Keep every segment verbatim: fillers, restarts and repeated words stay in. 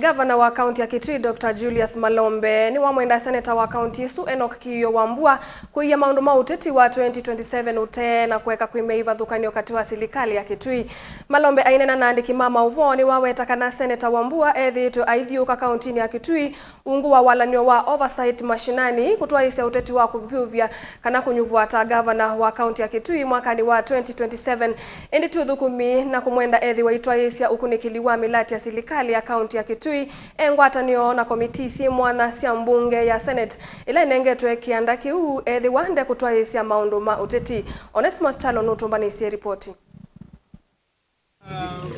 Ngavana wa kaunti ya Kitui, Doctor Julius Malombe, nĩwamwenda seneta wa kaunti ĩsu, Enoch Kĩĩo Wambua, kũia maũndũ ma ũteti wa twenty twenty-seven ũtee na kũeka kwĩmya ivathũkany'o katĩ wa silikalĩ ya Kitui. Malombe aineena na andĩki ma maũvoo nĩwaweta kana seneta Wambua ethĩĩtwe aithyũũka kauntinĩ ya Kitui ungu wa walan'yo wa Oversight Mashinani kũtwaĩĩsya ũteti wa kũvyũvya kana kũnyuvwa ta ngavana wa kaunti ya Kitui mwakanĩ wa twenty twenty-seven, ĩndĩ ti ũthũkũmi na kũmwenda ethĩwe aitwaĩĩsya ũkunĩkĩli wa mĩlatĩ ya silikalĩ ya kaunti ya Kitui e ngwatanĩo na komitii syĩ mwanya sya mbunge ya Senate ĩla ĩnengetwe kĩanda kĩu ethĩwa ndekũtwaĩĩsya maũndũ ma ũteti. Onesmus Kyalo nũtũmbanĩisye ripoti.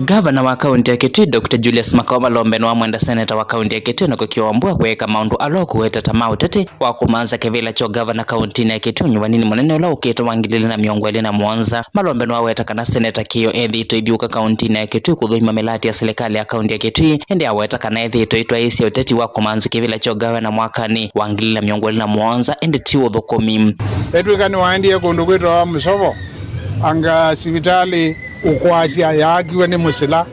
Ngavana wa kaunti ya Kitui, Doctor Julius Makao Malombe, nĩwamwenda seneta wa kaunti ya Kitui, Enoch Kĩĩo Wambua, kũeka maũndũ ala ũkũweta ta ma ũteti wa kũmanza kĩvĩla kya ũngavana kauntinĩ ya Kitui ũnyuvanĩnĩ mũnene ũla ũkĩte wa ngili ilĩ na mĩongo ĩlĩ na mũonza. Malombe nĩwaweta kana seneta Kĩĩo ethĩĩtwe aithyũũka kauntinĩ ya Kitui kũthũima mĩlatĩ ya silikalĩ ya kaunti ya Kitui, ĩndĩ aweta kana ethĩĩtwe aitwaĩĩsya ũteti wa kũmanza kĩvĩla kya ũngavana mwakanĩ wa ngili ilĩ na mĩongo ĩlĩ na mũonza, ĩndĩ ti ũthũkũmi. Etwĩka nĩwaendie kũndũ kwĩtawa Mũsovo, anga sivitalĩ ũkwasya yaakiwe nĩ Mũsila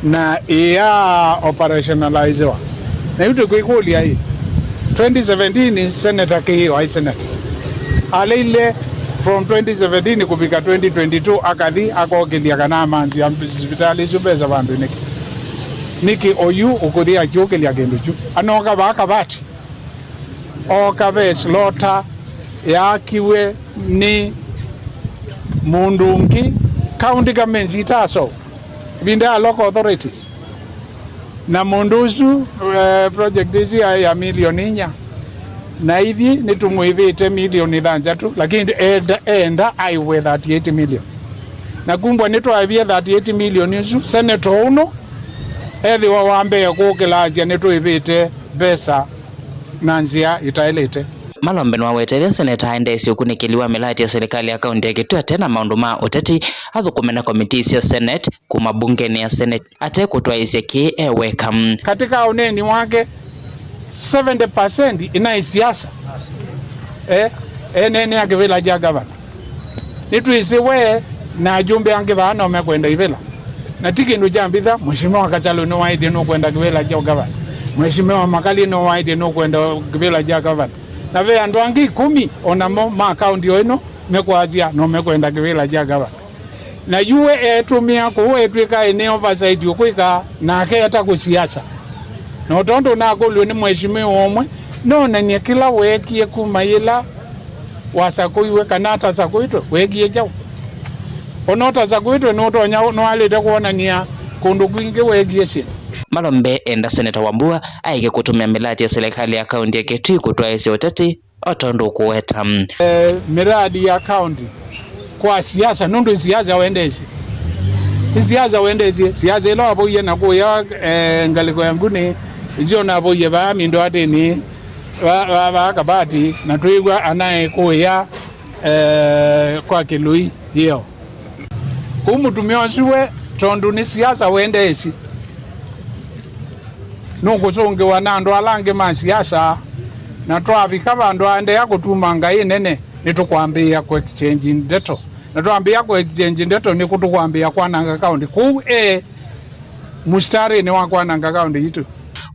na ĩya operationalizewa. Na yu tũkwĩkũlya ĩ, twenty seventeen Senator Kĩĩo aĩ senator. Aleile from twenty seventeen kũvika twenty twenty-two akathi akokĩlya kana amanzĩa sivitalĩ isu mbesa vandũ nĩkĩ? Nĩkĩ oyu ũkũthi akyũkĩlya kĩndũ kyu? Anoka vaa Kavati. Oka ve slota yaakiwe nĩ mũndũ ũngĩ, county governments itaso, ĩvinda ya local authorities. Na mũndũ ũsu, eh, project ĩsu yaĩ ya milioni inya. Na ithyĩ nĩtũmwĩvĩte milioni thanthatũ, lakini enda, enda aĩvwe thirty-eight million. Na kumbwa nĩtwaĩvie thirty-eight million ũsu, senator ũno ethĩwa wa mbee kũkĩlasya nĩtũĩvĩte mbesa na nzĩa ĩtaĩlĩte. Malombe nĩwaweteethya seneta aendeesye ũkunĩkĩli wa mĩlatĩ ya silikalĩ ya kaunti ya Kitui ate na maũndũ ma ũteti, athũkũme na komitii sya Senate kuma mbungenĩ ya Senate ate kũtwaĩĩsya kĩĩ e weka. Katika ũneeni wake, seventy percent inaĩ siasa. Eh, eneenea kĩvĩla kya gavana. Nĩtwĩsĩ we na ajumbe angĩ vaa no mekwenda ivĩla. Na ti kĩndũ kya mbitha, Mheshimiwa Kachalu nĩwaĩtye nũkwenda kĩvĩla kya ũgavana. Mheshimiwa Makali nĩwaĩtye nũkwenda kĩvĩla kya gavana. Na ve andũ angĩ ikũmi o namo ma kaunti o ĩno mekwasya no mekwenda kĩvĩla kya gavana. Na yu we etũmĩa kũu etw'ĩka ene oversight ũkwĩka nake eta kũsiasa. Na o tondũ nakũlw'e nĩ mheshimiwa ũmwe, nonany'e kĩla weekie kuma yĩla wasakũiwe kana atasakũĩtwe, weekie kyaũ? Ona ũtasakũĩtwe nũtonya, nũalĩte kwonany'a kũndũ kwingĩ weekie syĩndũ. Malombe enda Seneta Wambua aeke kũtũmĩa mĩlatĩ ya silikalĩ ya kaunti ya Kitui kũtwaĩĩsya ũteti o tondũ ũkũweta. Eh, miradi ya county kwa siasa, nũndũ siasa wendeesye. Nĩ siasa wendeesye, siasa ĩla wavoie na kũya, eh, ngalĩko ya Nguni, isio navoie vaa Mindũatĩnĩ, va, va, va Kabati, na twĩw'a anaĩ kũya, eh, kwa Kĩlũi, ĩyo. Kũu mũtumĩa ũsu we, tondũ nĩ siasa wendeesye, nũkũsũngĩwa na andũ ala angĩ ma siasa, na twavika vandũ aendeea kũtuma ngaĩ nene, nĩtũkwambĩĩa kũ exchange ndeto. Na twambĩĩa kũ exchange ndeto, nĩkũ tũkwambĩĩa kwananga kaũntĩ. Kũu e mũsitarĩnĩ wa kwananga kaũntĩ yitũ.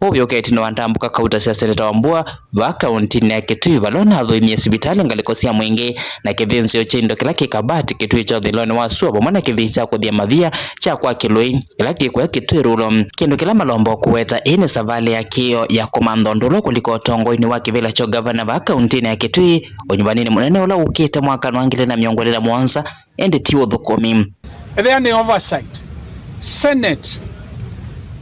Ũu wĩ ũketi nĩ wa ndambũka kauta sya Seneta Wambua vaa kaũntĩnĩ ya Kitui, vala ũnathũimie sivitalĩ, ngalĩko sya mũingĩ, na kĩthĩnzĩo kya indo kĩla kĩ Kabati, kĩtuĩ kya ũthĩlonĩ wa sua, vamwe na kĩthii kya kũthya mavia kya kwa Kĩlũi kĩla kĩ kũya Kitui Rural. Kĩndũ kĩla Malombe ũkũweta ĩĩ nĩ savalĩ ya Kĩĩo ya kũmantha ũndũ ũla ũkũlika ũtongoinĩ wa kĩvĩla kya ũngavana vaa kaũntĩnĩ ya Kitui ũnyuvanĩnĩ mũnene ũla ũkĩte mwakanĩ wa ngili na mĩongo ĩlĩ na mũonza, ĩndĩ ti ũthũkũmi. Ethĩa nĩ oversight, Senate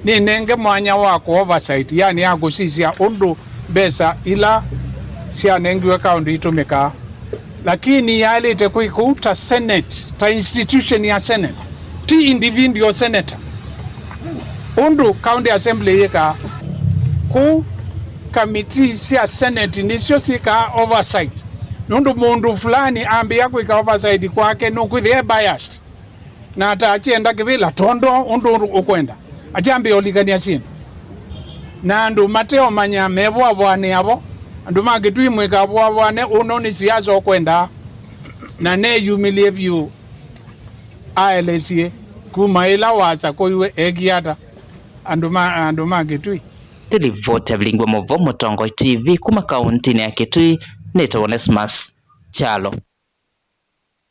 nĩnenge mwanya wa kũ oversight, yani ya kũsisya ũndũ mbesa ila syanengiwe kaũntĩ itũmĩkaa. Lakini yaĩlĩte kwĩka ũu ta Senate, ta institution ya Senate, ti individual senator. Ũndũ County Assembly yĩkaa, kũu kamiti sya Senate nĩsyo syĩkaa oversight. Nũndũ mũndũ fulani ambĩĩa kwĩka oversight kwake, nũkwĩthĩa e biased. Na atakyenda kĩvĩla tondũ ũndũ ũkwenda. Akyambĩĩa ũlikany'a syĩndũ. Na andũ mateũmanya mevũavũanĩa vo. Andũ ma Kĩtui mwĩkavũavũane ũno nĩ siasa ũkwendaa. Na neyumĩlye vyũ aelesye kuma ĩla wasakũiwe ekie ata. andũ ma, andũ ma Kĩtui. Nĩ livoti ya Vilingi wa Mauvoo Mũtongoi T V kuma kauntinĩ ya Kitui, nĩtawa Onesmus Kyalo.